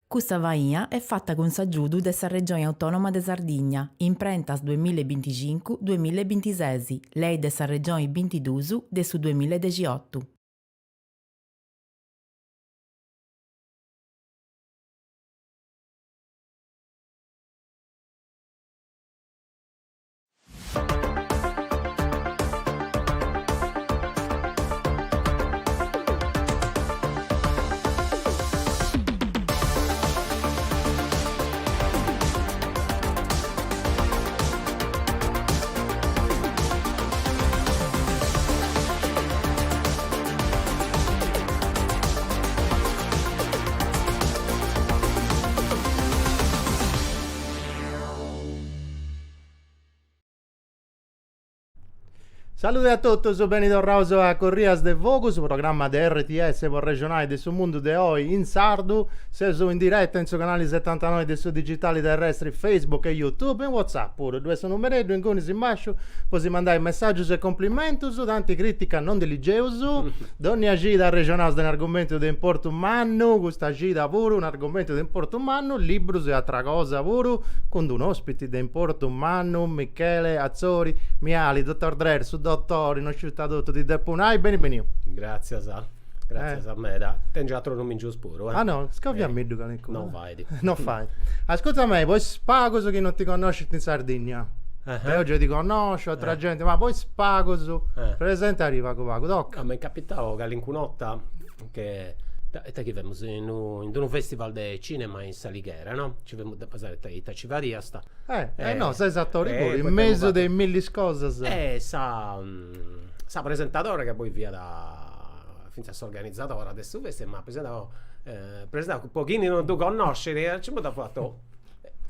Custa faina est fata cun s'agiudu de sa Regioni Autònoma de Sardigna, Imprentas duamilla e binticincu, duamilla e bintises, Lei de sa Regioni bintidus de su duamilla e dexiotu. Salude a totus, beni torraus a Corrias de Fogu, su programma de RTS po arrexonai de su mundu de oi in sardu. Seus in diretta in su canali setantanoi de su digitali terrestri Facebook e YouTube e in WhatsApp puru. Ddu est su numereddu ingunis in basciu po si mandai messaggius e complimentus, tanti critica non ndi ligeus. Dònnia cida arrexonaus de un'argumentu de importu mannu, custa cida puru un'argumentu de importu mannu, librus e atra cosa puru, cun d'un'ospiti de importu mannu, Michele Atzori Miali, Dottor Drer, su dotori, no sciu ita totu ti depu nai, beni beniu. Gràtzias, gràtzias meda. Tèngiu atrus nomìngius puru, eh. Ah no, scoviamiddu calincunu. No fait. No fait. Ascurta a mei, po is pagus chi non ti connoscint in Sardìnnia, Deu gei ti connosciu, atra genti, ma po is pagus, presentarì pagu pagu, toca. M'est capitau calincuna 'orta che ita chi femus in in unu festival de cinema in S'Alighera, no, ci femus ita ita ci fadiast. Eh, eh no, ses atori puru, in mesu de is millis cosas. E sa sa presentadora ca poi fiat finzas s'organizzadora de su festival m'at presentau presentau po chini non ddu connoscit e ci m'at fatu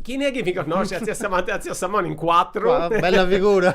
Chini est chi mi connoscit? A tzia Samantha e a tziu Samoni in cuatru. Bella figura.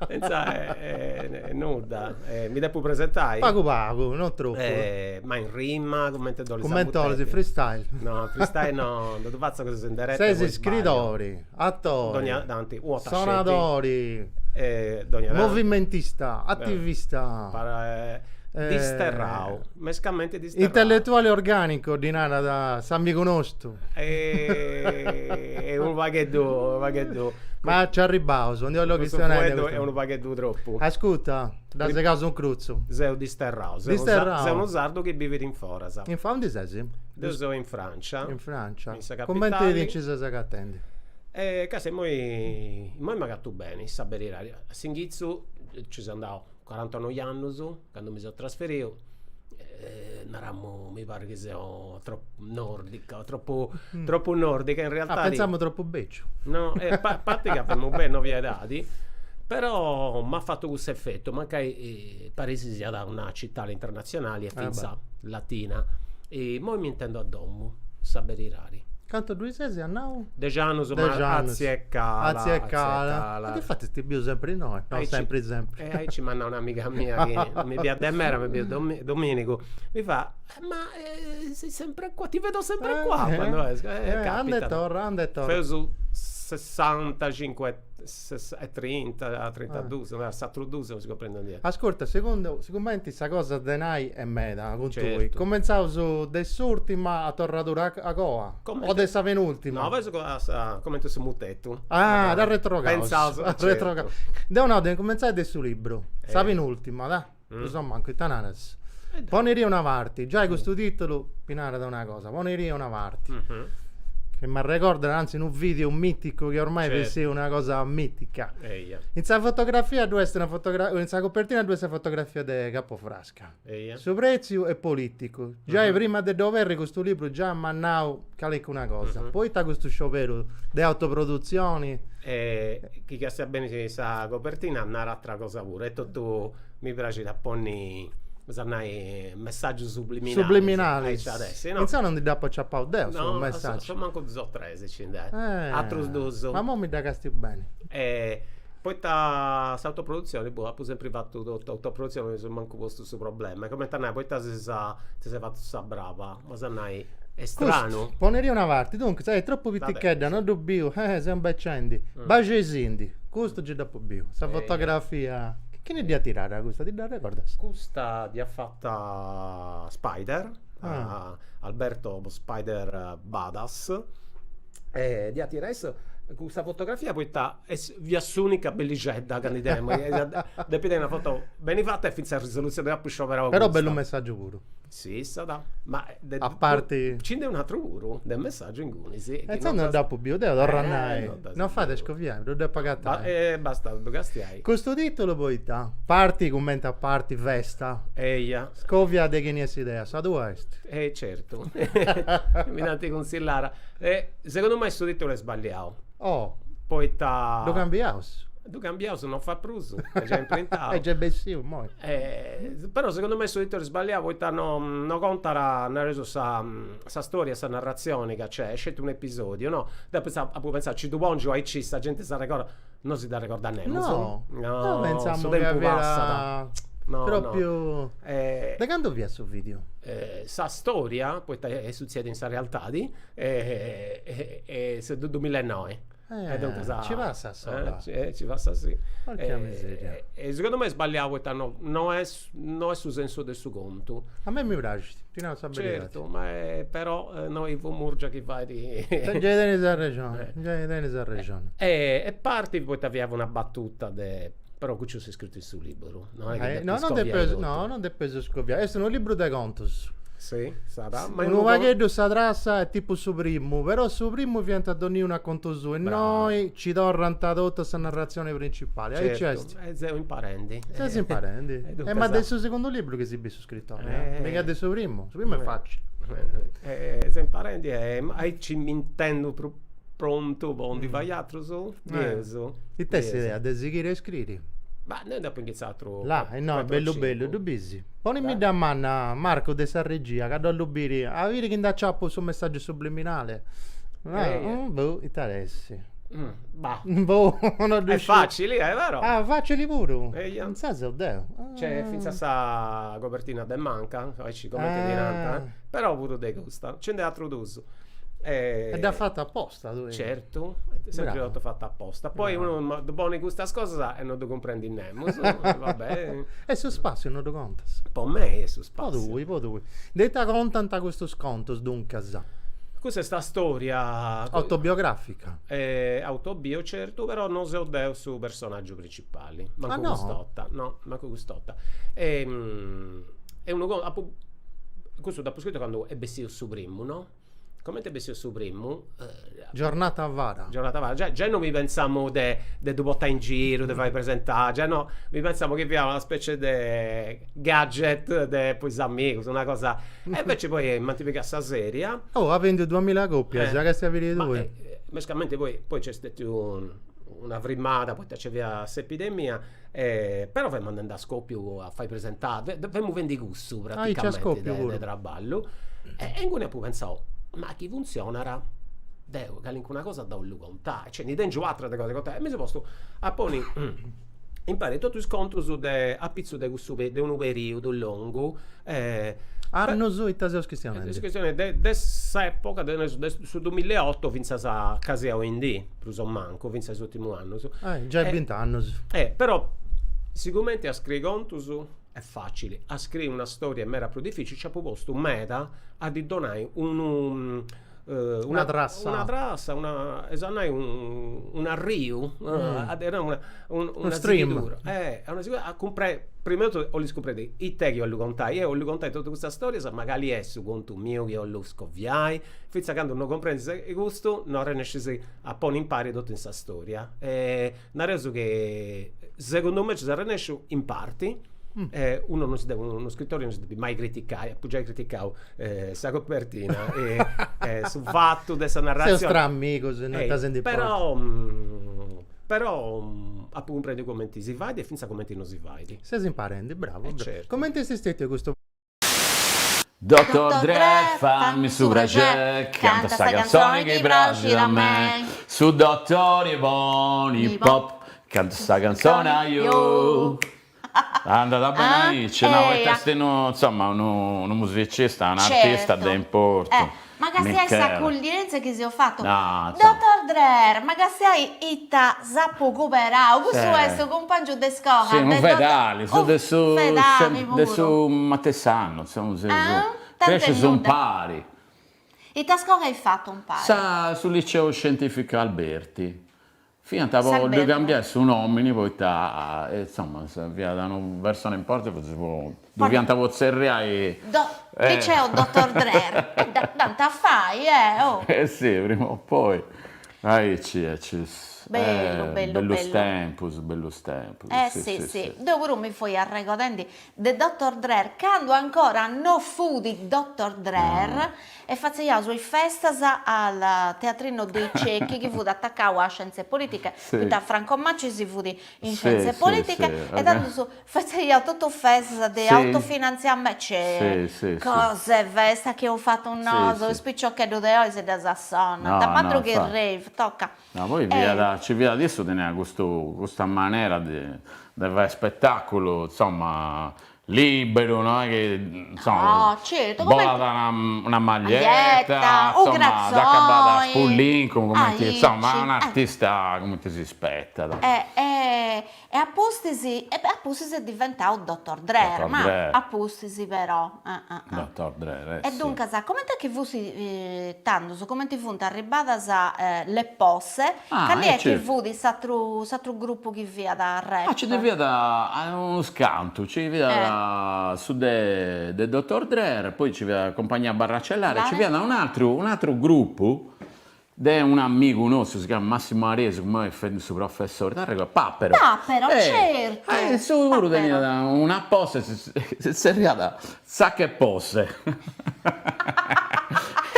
Insa eh, nudda. Eh, mi depu presentai? Pagu pagu, non tropu. Eh, ma in rima, cumenti dd'olis Cumenti 'olis, freestyle. No, freestyle no, non ddu fatzu cosas in deretta. Ses scridori, atori, Dogna tanti, u' 'orta sceti. Sonadori, eh, dogna tanti. Movimentista, attivista. Para, disterrau, mescamente disterrau. Intellettuale organico, ddi narat s'amigu nostu. Est unu pagheddu, unu pagheddu. Ma ci arribbaus, ndi 'ollu chistionai de custu. Est unu pagheddu tropu. Ascurta, dda segaus in crutzu. Seu disterrau, disterrau. Seu unu sardu chi bivit in foras. In aundi ses? Deu seu in Francia. In Francia. In sa capitali. Cumenti ti nci ses agatendi? Ca immoi, immoi m'agatu beni, sa beridadi. A s'inghitzu ci seu andau corantanoi annus, candu mi seu trasferiu, naramu, mi parit chi seu tropu nordica, tropu tropu nordica, in realtadi. Ah, pentzamu tropu beciu. No, a parti ca femu beni, no fia edadi, però m'at fatu cussu efetu, mancai Parisi siat una citadi internatzionali e finzas latina. Immoi mi intendu a domu, sa beridadi. Cantu ddui ses, as nau? Dexi annus, ma atzi e cala. Atzi e cala. E difatis ti biu sempri innoi, no sempri sempri. E aici m'at nau un'amiga mia chi mi biat de meda, mi biu dominigu, mi fa, ma sei sempre qua, ti vedo sempre qua quando esco. Anda e torra, anda e torra. Feus sessantacincu e e trinta, trintadus, s'atru dus non si cumprendit nienti. Ascurta, segundu, sigumenti sa cosa de nai est meda cun tui, cumentzaus de s'urtima a torradura a coa, o de sa penultima? No, feus cumenti su mutetu. Ah, dd'arretrogaus. Pentzaus, arretrogaus. Deu nau de incumentzai de su libru, sa penultima, da, prus o mancu, ita naras? Poniri a una parti, giai custu titulu mi narat una cosa, poniri a una parti. Che m'arregordat anzi unu video miticu chi ormai est bessiu una cosa mitica. In sa fotografia ddu est una fotogra in sa copertina ddu est sa fotografia de Capo Frasca. Su pretziu est politicu. Giai prima de dd'oberri custu libru giai m'at nau calincuna cosa. Poita custu scioberu de autoprodutzioni? Chi castias beni sa copertina narat atra cosa puru, est totu Mi praxit a ponni, eus a nai, messàgius subliminalis. Subliminalis. Aici at essi, no? Intzandus non ndi dd'apu aciapau deu su messàgiu. No, mancu dus o tres ci nd'est. Atrus dus. Ma imoi mi dda castiu beni. Poita s'autoprodutzioni, boh, apu sempri fatu totu autoprodutzioni, non mi seu mancu postu su problema. Cumenti a nai, poita ses ti ses fatu sa braba, eus a nai, est stranu. Poniri a una parti, duncas, est tropu pitichedda, non ddu biu, eh seu imbecendi. Baxeisindi, custu gei dd'apu biu, sa fotografia. Chini dd'iat tirada custa, ti dda arregordas? Custa dd'iat fata Spider. Ah. Alberto Spider Badas e dd'iat tirau issu custa fotografia poita est fiat s'unica bellixedda ca ndi tenemu, depit tenni una foto beni fata e finzas sa risolutzioni apu scioberau Però bellu messaggiu puru. Si, issat, ma A parti. Nci nd'est un'atru puru de messaggiu ingunis. E intzandus no dd'apu biu deu, torru a nai. No fait a scoviai, ddu depu agatai. E basta ddu castiai. Custu titulu poita? Parti cumenti a parti festa. Eia. Scovia de chini est s'idea, sa tua est? E certu. Mi dd'ant cunsillara. E segundu mei su titulu est sballiau. Oh. Poita. Ddu cambiaus. Ddu cambiaus, non fait prus, est giai imprintau. Est giai bessiu immoi. Però segundu mei su titulu est sballiau poita no no contat, nareus, sa sa storia, sa narratzioni ca c'est, est sceti un'episodiu, no? Deu pentzau, apu pentzau, ci ddu pongiu aici sa genti s'arregordat, no si dd'arregordat nemus. No, no, pentzamu su ca tempus fiat passat. No, no. Propriu. De candu fiat su video? Sa storia, poita est sutzediu in sa realtadi, est su dumillaenoi. Eh, duncas, ci passat sola. Eh, ci passat sì. Porca miseria. E segundu mei est sballiau poita no no est no est su sensu de su contu. A mei mi praxit, ti nau sa beridadi. Certu, ma però no Ivo Murgia chi fait. Giai tenis arrexoni, giai tenis arrexoni. E parti poita fiat una battuta de però custu est scritu in su liburu, no est chi depu no, non depeus, no, non depeus scoviai, est unu liburu de contus. Si, s'at, ma unu pagheddu sa trassa est tipu su primu, però su primu fiant donniunu a contu suu, innoi ci torrant totu a sa narratzioni principali, aici est. E seu imparendi. Ses imparendi. E ma de su segundu liburu chi si bit su scritori, eh, miga de su primu, su primu est facili. Seu imparendi e aici m'intendu prus prontu po ndi fai atrus, bieus. Ita est s'idea de sighiri a scriri? Ma deu nd'apu inghitzau atru Là, e no, bellu bellu, ddu bisi? Ponimidda a manna, Marco de sa regia, ca ddu 'ollu biri, a biri chi nd'aciapu su messaggiu subliminale. Boh, ita at essi. Bah. Boh, no ddu Est facili, eh, però. Ah, facili puru? Eia. Intzandus seu deu. Nc'est fintzas sa cobertina de manca, aici cumenti ddi nant, però puru de custa. Nci nd'est atrus dus. E dd'as fatu aposta tui? Certu, sempri totu fatu aposta. Poi unu ddu ponit custas cosas e no ddu cumprendit nemus, va bè. Est su spassiu, no ddu contas? Po mei est su spassiu. Po tui, po tui. De ita contant custus contus, duncas? Custa est una storia. Autobiografica. Autobio, certu, però no seu deu su personaggiu principali, mancu cust'orta, no, mancu cust'orta. Est unu contu, apu Custu dd'apu scritu candu est bessiu su primu, no? Comenti est bessiu su primu. Giornata avara. Giornata avara, giai giai no mi pentzamu de de ddu portai in giru, de fai presentai, giai no, mi pentzamu chi fiat una specie de gadget de po is amigus, una cosa, e invece poi m'ant pigau a sa seria. Oh, at bendiu duamilla copias, castia a biri tui. Mescamente poi poi nc'est stetiu una frimada poita nci fiat s'epidemia E però femu andendi a scopiu a fai presentadas, femu fendi cussu praticamenti de traballu e inguni apu pentzau, ma chi funtzionat deu calincuna cosa dda 'ollu contai, cioè ndi tengiu atera de cosa de contai e mi seu postu a ponni impari totus is contus de apitzus de cussu de unu periodu longu Annus ita seus chistionendi? Seus chistionendi de s'epoca de su dumillaeoto fintzas a casi a oindì prus o mancu, fintzas a is ùrtimus annus. Eh, giai bint'annus. Eh, però sigumenti a scriri contus est facili, a scriri una storia est meda prus dificili, nci apu postu meda a ddi donai unu una trassa. Una trassa, una, est a nai un'arriu, una una stream. Eh, una sighidura, a cumprendi, prima 'e totu 'olis cumprendi ita est chi 'ollu contai, eo 'ollu contai totu custas storias, ma cali est su contu miu chi 'ollu scoviai, finzas a candu no cumprendis custu no arrennescis a ponni impari totu in sa storia. E nareus chi segundu mei nci seu arrennesciu in parti, e unu non si depit, unu scritori non si depit mai criticai, apu giai criticau sa copertina e su fatu de sa narratzioni. Seus tra amigus, no ita si ndi portat. Però però apu cumprendiu cumenti si fait e finzas cumenti no si fait. Ses imparendi, bravu. Certu. Cumenti est stetiu custu Dottor Dre, fammi su praxeri, canta sa cantzoni chi praxit a mei. Su dottori po hip hop, canta sa cantzoni ayu. Andat beni aici, no, poita est unu, insoma, unu musicista, un'artista de importu. Ma castiai s'acullientzia chi s'eus fatu. Dottor Drer, ma castiai ita s'apu cuberau, cussu est su cumpangiu de scola. Sì, unu fedali, seus de su de su matessi annu, seus. Crescius umpari. Ita scola ai fatu umpari? Sa su liceu scientificu Alberti. Fiant po ddu cambiai su nomini poita insoma fiat una persona importanti ddu fiant po tzerriai Liceo Dottor Drer e dd'ant a fai eh oh! Eh si prima o poi aici aici Bellu bellu bellu bellus tempus bellus tempus Eh si si deu puru mi fui arregodendi de Dottor Drer candu ancora no fut Dottor Drer e fatzeiaus is festas al Teatrino dei Ciechi chi fut atacau a Scienze Politiche, poita Franco Macis fut in Scienze Politiche e tandus fatzeiaus totu festas de autofinantziamentu, cè cos'e festa chi eus fatu nosu, is piciocheddus de oi si ddas sonnant, atru che rave, toca. No, poi fiat, ci fiat issu teniat custu, custa manera de de fai spettaculu, insomma, liberu, no est chi, insomma, No, certu, bolat una una maglietta, insomma, dd'acabat spullincu, cumenti, insomma, un'artista cumenti si spettat. E a pustis, e a pustis est diventau Dottor Drer, ma a pustis però. Dottor Drer, eh E duncas, comente est chi fut tandus, comente funt arribbadas le Posse, cali est chi fut s'atru s'atru gruppu chi fiat rap? Ah, ci ndi fiat unus cantu, ci fiat su de de Dottor Drer, poi ci fiat Compagnia Barracellare, ci fiat un'atru un'atru gruppu De un'amigu nostru, si chiamat Massimo Aresu, immoi est fendi su professori, t'arregordas? Papero. Papero, certu! E issu puru teniat una posse, si zerriat Zacca e Posse.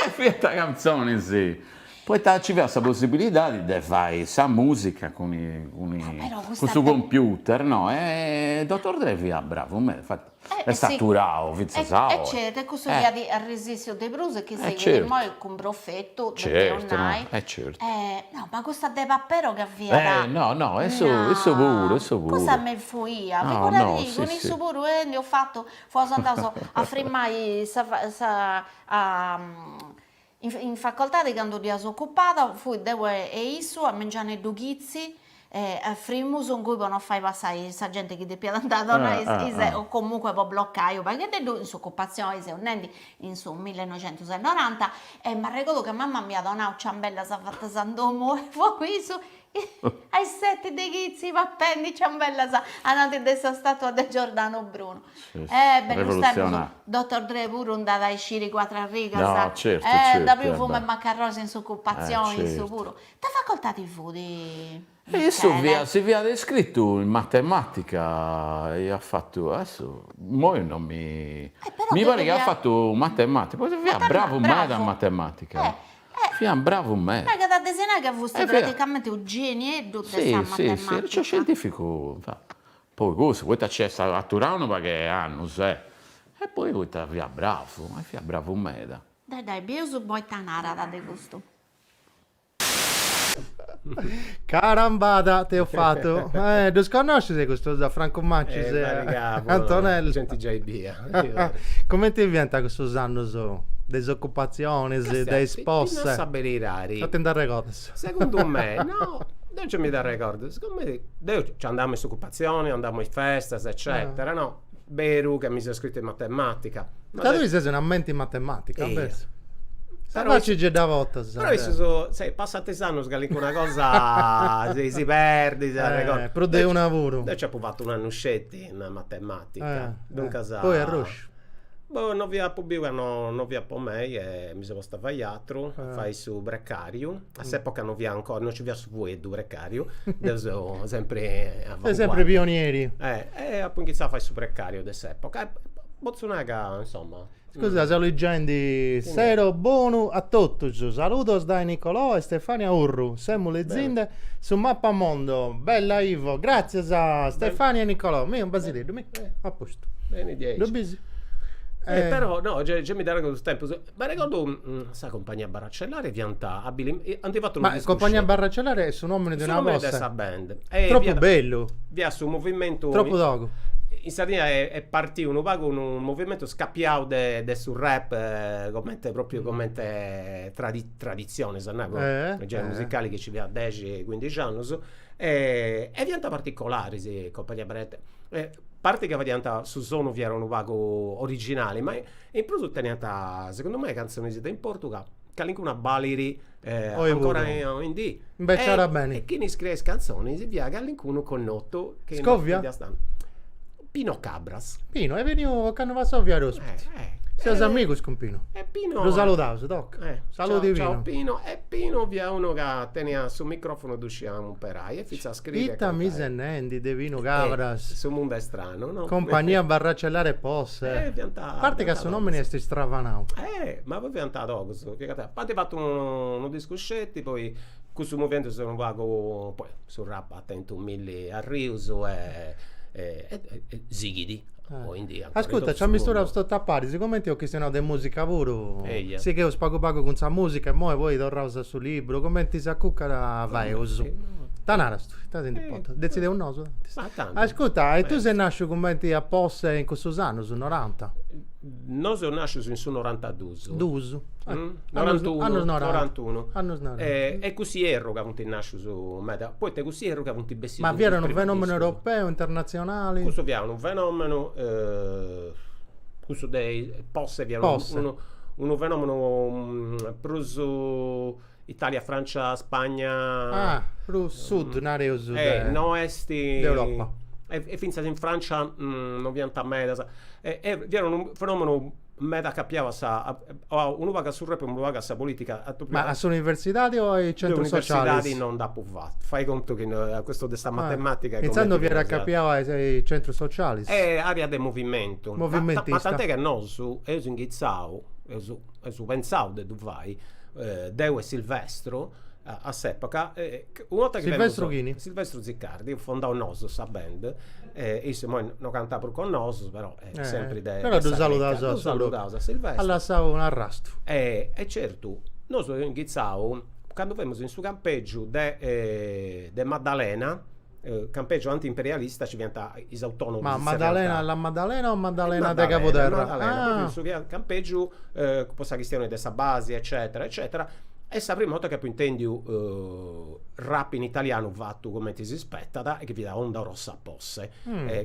E fiant cantzonis, poita ci fiat sa possibilidadi de fai sa musica cun cun su computer, no? E Dottor Dre fiat bravu meda, infati Est aturau fintzas a oi. E certu, e cussu chi at arresissiu de prus e chi sighit immoi cun profetu, depeus nai. E certu. No, ma custa de Papero ca fiat. No, no, issu issu puru, issu puru. Cussa m'est fuia, figuradì, cun issu puru nd'eus fatu, fuaus andaus a frimai sa sa In facoltadi candu dd'iaus ocupada fui deu e issu a mengianeddu chitzi frimus ingui po no fai passai sa genti chi depiat andai a donai is o comunque po blocai u' pagheddeddu in s'ocupatzioni seu nendi in su millenoixentus e noranta e m'arregodu ca mama m'iat donau ciambellas fatas in domu e fui cun issu A is seti de chitzi papendi ciambellas ananti de sa statua de Giordano Bruno. Eh, bellus tempus, Dottor Dre puru nd'at a isciri cuatru arrigas. No, certu, certu. Eh, nd'at biu fumu 'e macarronis in s'ocupatzioni, issu puru. Ita facoltadi fut Michele? Issu fiat, si fiat iscritu in matematica e iat fatu, adesso, immoi non mi, mi parit chi at fatu matematica, poi fiat bravu meda in matematica. Fiat bravu meda. Megat a desinai ca fusti praticamenti unu genieddu de sa matematica. Si, si, liceu scientificu, poi cussu, poita nc'est aturau unu pagu 'e annus e poi poita fiat bravu, e fiat bravu meda. Dai dai, bieus poi ita narat de custu. Carambada ti ho fatto. Eh, ddus connoscis custus a Francu Macis e Antonello? Genti giai bia. Cumenti fiant cussus annus de is ocupatzionis, de is posse? Ti nau sa beridadi. No ti nd'arregordas? Segundu me, no, deu gei mi dd'arregordu, segundu me, deu nci andamu in s'ocupatzioni, andamu a is festas eccetera, no, beru ca mi seu iscritu in matematica. Ma tui ses una menti matematica, berus? Sa faci gei dda portas. Però issus, sai, passant is annus calincuna cosa si si perdit, s'arregordat. Prus de una puru. Deu nci apu fatu un'annu sceti in matematica, duncas. Poi arrosciu. Boh, no fiat apu biu ca no no fiat po mei e mi seu postu a fai atru, a fai su precariu. A s'epoca no fiat ancora, no nci fiat su fueddu precariu, deu seu sempri avanguardia. Sempri pionieri. E apu inghitzau a fai su precariu de s'epoca e potzu nai ca insoma. Scusa, seu ligendi Sero bonu a totus, saludos dae Nicolò e Stefania Urru, semus lezinde su mappamondo, bella Ivo, gratzias a Stefania e Nicolò, mi unu basileddu, mi, a postu. Beni diaici. Ddu bisi? Eh, però no, gei gei mi dd'arregodu su tempus, m'arregodu sa Compagnia Barracellare fiant abili, ant fatu unu Ma Compagnia Barracellare est su nomini de una posse. Su nomini de sa band. Tropu bellu. Fiat su movimentu Tropu togu. In Sardigna est partiu unu pagu unu movimentu scapiau de de su rap comente propriu comente traditzioni, si nai, unu generi musicali chi ci fiat dexi cuindixi annus e e fiant particolaris Compagnia Benedetta, a parti ca fadiant su sonu fiat unu pagu originali ma in prus teniant segundu mei cantzonis de importu ca calincuna balit ancora oindì. Imbeciat beni. E chini scriiat is cantzonis fiat calincunu connotu. Scovia? Pino Cabras. Pino, est beniu ocannu passau fiat ospiti. Seus amigus cun Pino. E Pino. Ddu saludaus, toca. Saludi Pino. Ciao Pino. E Pino fiat unu ca teniat su microfonu ddu sciiat umperai e finzas a scriri e Ita mi ses nendi de Pino Cabras? Su mundu est stranu, no? Compagnia Barracellare Posse. Eh, fiant. A parti ca su nomini est stravanau. Eh, ma poi fiant togus, fiant ant fatu unu discu sceti, poi cussu movimentu s'est unu pagu, poi su rap at tentu milli arrius e e sighit oindì ancora. Ascurta, nci ammisturaus totu a pari, sigumenti eus chistionau de musica puru, sigheus pagu pagu cun sa musica e imoi poi torraus a su liburu, cumenti s'acucat faeus. Ita naras tui, ita ti ndi portat? Detzideus nosu tantis. Ascurta, e tui ses nasciu cumenti a Posse in cussus annus, noranta? Nosu seus nascius in su norantadus. Dus. Norantunu. Annus noranta. Norantunu. Annus noranta. E cuss'ierru ca funt nascius meda, poita cuss'ierru ca funt bessius Ma fiat unu fenomenu europeu, internatzionali? Cussu fiat unu fenomenu, cussu de Posse fiat unu unu fenomenu prus Italia, Francia, Spagna. Ah, prus sud nareus de no est de Europa. E fintzas in Francia non fiant medas. E fiat unu fenomenu meda acapiau a sa unu pagu a su rap e unu pagu a sa politica. Ma a s'universidadi o a is centrus socialis? S'universidadi non nd'apu fatu. Fai contu chi questo de sa matematica. Intzandus fiat acapiau a is centrus socialis? Area de movimentu. Movimentista. Ma tant'è ca nosu eus inghitzau, eus eus pentzau de ddu fai, deu e Silvestro a s'epoca, una 'orta chi Silvestro chini? Silvestro Ziccardi, eus fondau nosu sa band, issu immoi no cantat prus cun nosu, però est sempri de Però ddu saludaus a ddu saludaus a Silvestro. At lassau un'arrastu. E certu, nosu eus inghitzau candu femus in su campeggiu de de Maddalena, Campeggio anti-imperialista ci fiant is autonomus. Ma Maddalena la Maddalena o Maddalena de Cabuderra? Maddalena, propriu su campeggiu po sa chistioni de sa basi eccetera eccetera e sa prima 'orta chi apu intendiu rap in italianu fatu cumenti si spetat e chi fiat Onda Rossa Posse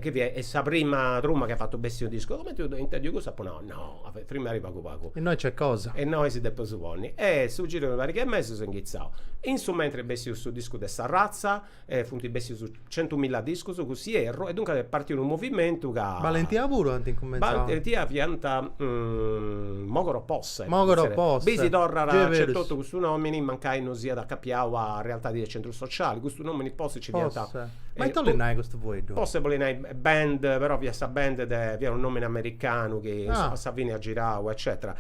chi fiat sa prima truma chi at fatu bessì unu discu, cumenti apu intendiu cussu apu nau no, frimari pagu pagu. Innoi nc'est cosa. Innoi si depeus ponni. E su giru de una pariga 'e mesis eus inghitzau. In su mentri est bessiu su discu de Sa Razza E funt bessius centumilla discus cuss'ierru e duncas est partiu unu movimentu ca. Balentia puru ant incumentzau. Balentia fiant Mogoro Posse. Mogoro Posse. Bisi torrat c'è totu custu nomini mancai no siat acapiau a realtadi de centru sociali, custu nomini Posse ci fiant. Posse. Ma ita 'olit nai custu fueddu? Posse bolit nai band, però fiat sa band de, fiat unu nomini americanu chi a sa fini at girau eccetera.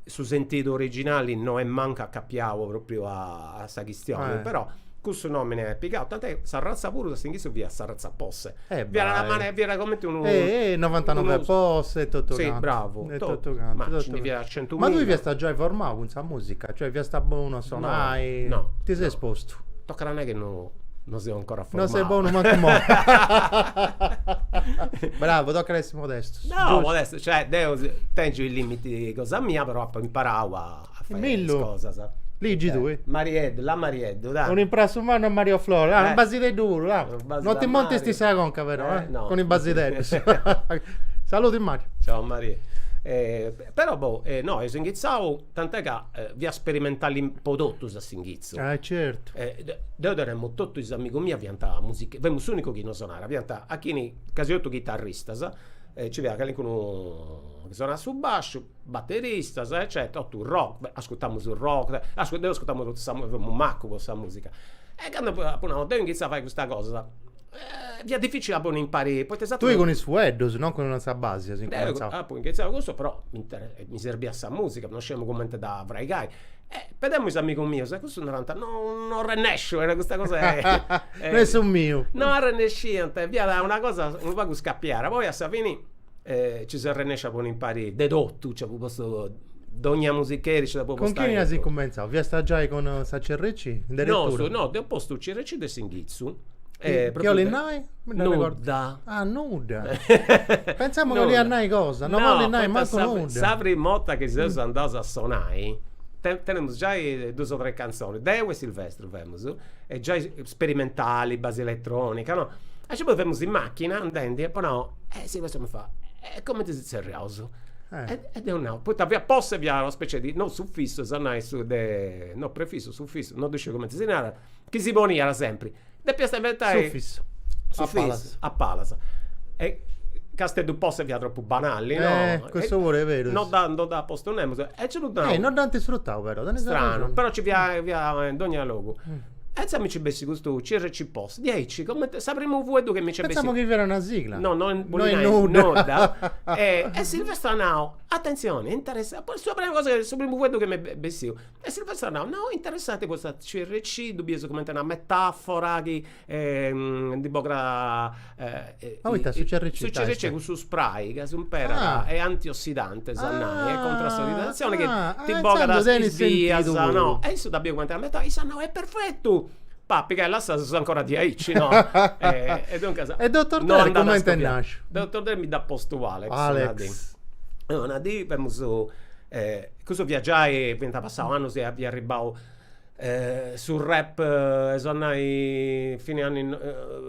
Su sentidu originali no est mancu acapiau propriu a sa chistioni, però Cussu nomine est pigau, tant'è sa razza puru a s'inghitzu fiat sa razza Posse. Eh Fiat una manera, fiat comente unu. Eh eh novantanove Posse e totu cantu. Sì, bravu. E totu cantu. Ma ci ndi fiat centumilla. Ma tui fiast giai formau cun sa musica, cioè fiast bonu a sonai? No. Ti ses postu? Tocat a nai chi no no seu ancora formau. No ses bonu mancu immoi. Bravu, tocat a essi modestus. No, modestu, cioè deu tengiu is limitis cosa mia, però apu imparau a a fai is cosas. Ligi tui. Marieddu, là Marieddu, dai. Un'imprassu mannu a Mario Flore, ah, unu basideddu puru, là. No ti montist sa conca però, eh, no. Cun is basideddus. Saludi Mario. Ciao Mario. Però boh, no, eus inghitzau, tant'è ca fiat sperimentali po totus a s'inghitzu. Ah, certu. Deu tenemu totu is amigus mia fiant musicheris, femu s'unicu chi no sonara, fiant a chini, casi totu chitarristas, ci fiat calincunu chi sonat su basciu, bateristas eccetera, totu rock, ascurtamus rock, deu ascurtamu totu sa musica, femu macu po sa musica. E candu apu nau, deu inghitzu a fai custa cosa, fiat dificili a ponni impari, poita is Tui cun is fueddus, non cun sa basi as incumentzau. Deu apu inghitzau cussu, però mi serbiat sa musica, non sciemu cumenti dda fraigai. E pedemu is amigus mius e cussus narant, no no arrennesciu, custa cosa est No est su miu. No arrennesciant, fiat una cosa unu pagu scapiara, poi a sa fini Ci seu arrennesciu a ponni impari de totu, nci apu postu dogna musicheri, nci dd'apu Cun chini as incumentzau? Fiast giai cun sa CRC? No, no, deu postu CRC de s'inghitzu. Eh, Chi 'olit nai? Mi dd'arregordu. Nudda. Ah, nudda. Pentzamu chi 'oliat nai cosa, no bolit nai mancu nudda. Sa prima 'orta chi seus andaus a sonai, tenemus giai duas o tres cantzonis, deu e Silvestru femus, e giai sperimentali, basi elettronica, no? E poi femus in macchina andendi e apu nau, e Silvestru mi fa, e cumenti si zerriaus? E deu nau, poita fiat posse fiat una specie di, no sufissu, est a nai su de, no prefissu, sufissu, no ddu sciu cumenti si narat, chi si poniat sempri. Depiast inventai. Sufissu. Sufissu. A palas. E Casteddu Posse fiat tropu banali, no? Eh, cussu puru est berus. No dda no dd'at postu nemus. E nci ddu nau. Eh, no dd'ant sfrutau però, tenis Stranu, arrexoni. però nci fiat fiat in dogna logu. E intzandus mi nci bessit custu CRC Posse, diaici, comente sa primu fueddu chi mi nci bessit. Pentzamu chi fiat una sigla. No, no No est nudda. nudda. E e Silvestro at nau, attenzione, interessa, poi sa prima cosa, su primu fueddu chi m'est bessiu E Silvestro at nau, no, interessante custa CRC, ddu bieus cumenti una metafora chi ndi bogat Ma poita su CRC Su CRC est cussu spray ca s'umperat, est antiossidante est a nai, est contra s'ossidazione chi ti bogat is bias, no, e issu dd'at biu cumenti una metafora, issu at nau, est perfettu! Papi, ca lassaus ancora diaici, no? E duncas E Dottor Dre cumenti est nasciu? Dottor Dre mi dd'at postu Alex una dì. Una dì femus Cussu fiat giai, fiant passaus annus e fiat arribbau su rap, est a nai, fine anni,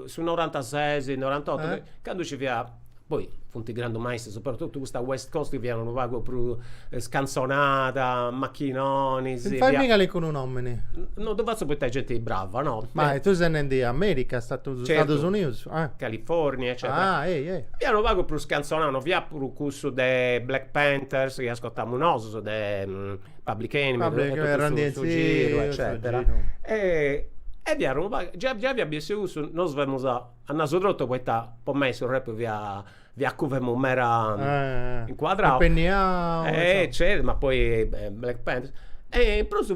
su norantases, norantotu, candu nci fiat, poi funt grandu maistus, però totu custa west coast fiat unu pagu prus scantzonada, machinonis. Faimì calincunu nomini. No ddu fatzu poita est genti brava, no. Ma tu ses nendi America, Stadus Unius. California eccetera. Ah, ei, ei. Fiat unu pagu prus scantzonau, no fiat prus cussu de Black Panthers chi ascotamu nosus, de Public Enemy, Public, totu Run su DMC, giru su eccetera. giru. E e fiat unu pagu, giai giai fiat bessiu cussu, nosu femus a nasu trotu poita po mei su rap fiat fiat cu femu meda incuadrau. Impenniau. E certu, ma poi Black Panthers. E in prus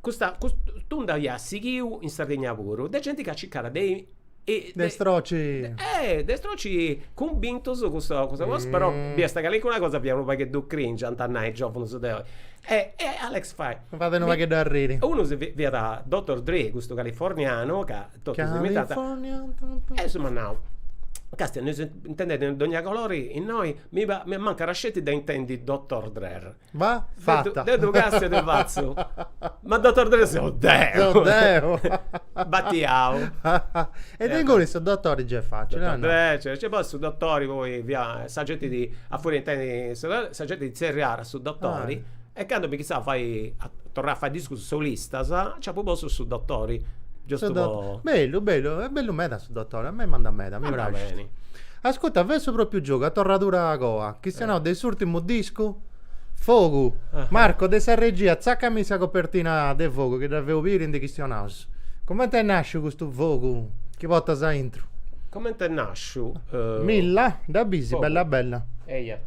custa cust'unda iat sighiu in Sardigna puru, de genti ca circat de De stroci. Eh, de stroci cumbintus custa custa cosa, però biast calincuna cosa fiat unu pagheddu cringe, ant a nai is giovunus de oi. E e Alex fait. Fait unu pagheddu arriri. Unu si fiat Dottor Dre, custu californianu, ca totus imitant. California. E issu m'at nau, castia, nd'eus intendendi de dogna colori innoi, mi mi mancat sceti de intendi Dottor Drer. Va, fatta. Deu ddu càstiu e ddu fatzu. Ma Dottor Dre seu deu. Seu deu. Batiau. E de inguni su dottori già est facili, o no? Dottor Dre, cioè poi su dottori poi fiat sa genti di, a furia intendi, sa genti di zerriat su dottori e candu mi chissà a fai, a torrai a fai discus solistas, nci apu postu su dottori, giustu po. Bellu, bellu, est bellu meda su dottori, a mei m'andat meda, mi praxit. Ascurta, fait su propriu giogu, a torradura agoa, chistionaus de s'urtimu discu, Fogu. Marco, de sa regia, tzacami sa copertina de Fogu, chi dda feus biri e ndi chistionaus. Cumenti est nasciu custu fogu chi portas aintru? Cumenti est nasciu? Milla, dda bisi, bella bella. Eia.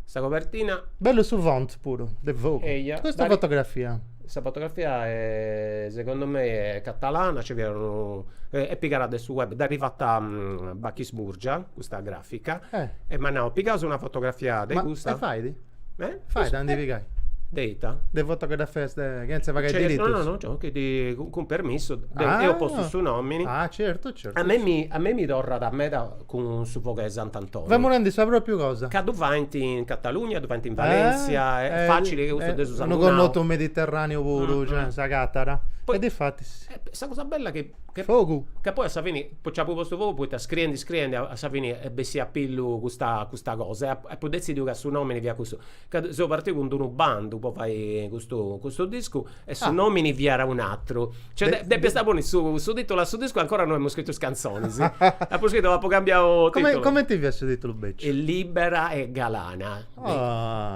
Sa copertina. Bellu su font puru, de Fogu. Eia. Custa fotografia. Sa fotografia est, segundu mei, est catalana, nci fiat unu, est pigada de su web, dd'at fata Bachis Murgia, custa grafica, e m'at nau, pigaus una fotografia de custa. Ma e fait? Fait a ndi pigai? De ita? De fotografias de, chentza pagai diritus? No, no, no, chi cun permissu, deu postu su nomini. Ah, certu, certu. A mei mi, a mei mi torrat meda cun su fogu 'e Sant'Antoni. Femu nendi sa propriu cosa. Ca ddu faint in Catalugna, ddu faint in Valencia, est facili chi custu de su Unu connotu mediterraneu puru, cioè, s'agatat. E difatis. Sa cosa bella chi Fogu. Ca poi a sa fini, nci apu postu fogu poita scriendi scriendi a sa fini est bessia a pillu custa custa cosa e apu detzidiu ca su nomini fiat cussu. Ca seu partiu cun d'unu bandu po fai custu custu discu E su nomini fiat un'atru. Cioè, depiast ponni su su titulu a su discu e ancora no emu scritu is cantzonis. Apu scritu, apu cambiau titulu. Comenti fiat su titulu beciu? Libera e galana.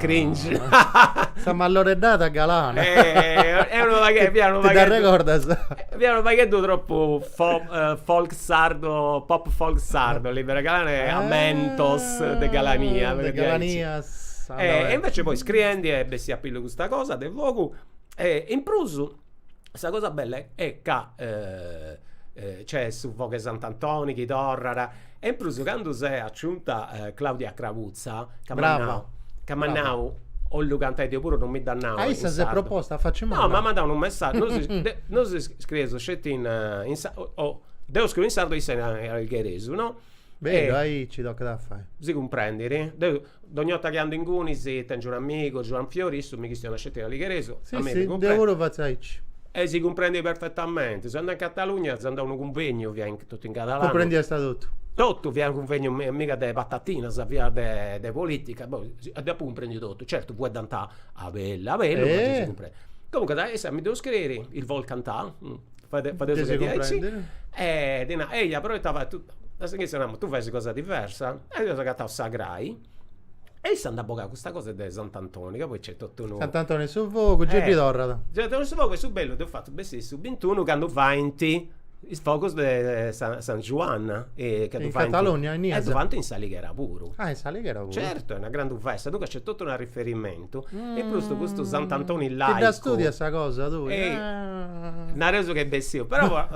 Cringe. Sa malloreddada galana. Est unu pagheddu, fiat unu pagheddu. Ti dd'arregordas? Fiat unu pagheddu tropu folk sardo, pop folk sardo, libera e galana e ammentos de galania. De galanias. E invece poi scriendi est bessia a pillu custa cosa de fogu E in prus sa cosa bella est ca nc'est su fogu 'e Sant'Antoni chi torrat e in prus candu s'est aciunta Claudia Crabuzza ca m'at nau ca m'at nau 'ollu cantai deu puru non mi dd'at nau Ah issa s'est proposta a faci manna? No, m'at mandau unu messaggiu, nosu nosu scrieus sceti in in o. Deu scriu in sardu e issa in aligheresu, no? Bellu, aici tocat a fai. Si cumprendit. Deu dogna 'orta chi andu ingunis tengiu un'amigu, Giuanni Fiori, issu mi chistionat sceti in aligheresu, a mei mi cumprendit. Deu puru fatzu aici. E si cumprendit perfetamenti. Seu andau in Catalugna, seu andau a unu cunvegnu, fia totu in catalanu. Cumprendiast totu. Totu, fiat unu cunvegnu miga de patatinas, fiat de de politica, boh, deu apu cumprendiu totu. Certu fueddant a bellu a bellu, ma gei si cumprendit. Comunque da issa mi ddu scriri, il vol cantà, fadeus che diaici, e ddi nau, eia, però ita fai, tu, naramu, tu fais cosa diversa, e eus agatau sa crai, e issa nd'at bogau custa cosa de Sant'Antoni, ca poi nc'est totu unu. Sant'Antoni 'e su fogu, gei ddi torrat. Sant'Antoni 'e su fogu e su bellu dd'eus fatu bessiri su bintunu candu faint is fogus de San Juan, e ca ddu faint. In Catalugna, innias. E ddu faint in S'Alighera puru. Ah, in S'Alighera puru. Certu, est una grandu festa, duncas nc'est totu un'arriferimentu In prus custu Sant'Antoni laicu. Ti dda studias sa cosa tui? Nareus chi est bessiu, però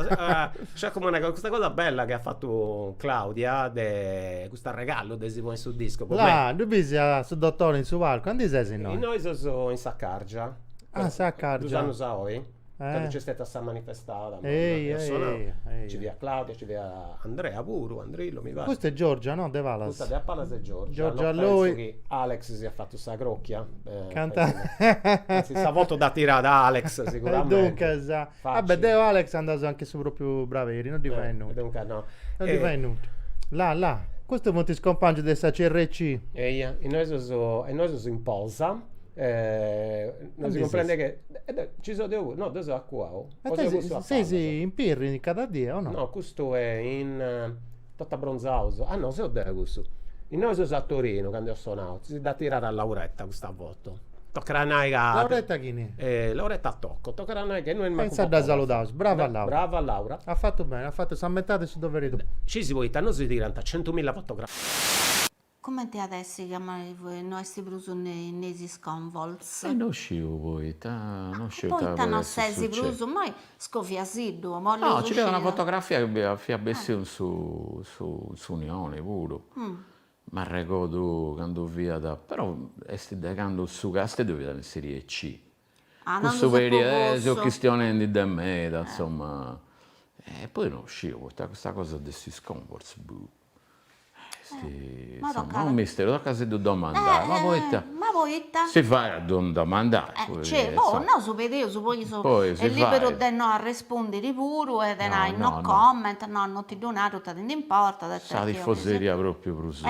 nc'est como una custa cosa bella chi at fatu Claudia de custu arregallu de si ponni su discu po mei. Là, ddu bisi a su dottori in su palcu, andi ses innoi? Innoi seus in Saccargia. Ah, Saccargia. Dus annus a oi. Candu nc'est stètia sa manifestada manna, sonau, nci fiat Claudia, nci fiat Andrea puru, Andrillo mi parit. Custa est Giorgia, no? De palas. Custa de a palas est Giorgia. Giorgia Loi. No penso chi Alex siat fatu sa crocchia. Canta. Anzi sa foto dd'at tirada Alex sicuramente. Duncas, vabbè deu Alex andaus anche su propriu braveri, non ddi fait nudda. Duncas no. Non ddi fait nudda. Là, là, custus funt is cumpangius de sa CRC. Eia, innoi seus, innoi seus in posa Non si cumprendet che ci so deu puru, no deu seu acuau. Ma te ses in Pirri cada die o no? No, custu est in totu abbronzaus, ah no seu deu cussu. Innoi seus a Torinu candu eus sonau, si dd'at tirada Lauretta custa foto. Tocat a nai ca. Lauretta chini? Lauretta Tocco, tocat a nai ca no est mancu E insaras dda saludaus, brava Laura. Brava Laura. At fatu beni, at fatu sa metadi de su doveri tuu. Scisi poita nosu tirant centumilla fotografias. Cumenti at essi ca no est prus in is Sconvolts? E no sciu poita, no sciu ita Poita no ses prus, immoi scoviasiddu, No, nci fiat una fotografia chi fiat bessiu in su in s'Unione puru, m'arregodu candu fiat, però est de candu su Casteddu fiat in serie C. Cussu periodu, seu chistionendi de meda, insoma, e poi no sciu poita custa cosa de is Sconvolts, boh Est insoma unu misteru, tocat a si ddu domandai, ma poita? Ma poita? Si fait a ddu domandai. Certu, boh, nosu pedeus, poi issu est liberu de no arrespundiri puru e de nai no comment, no, no ti ddu naru, ita ti ndi importat. Sa tifoseria propriu prus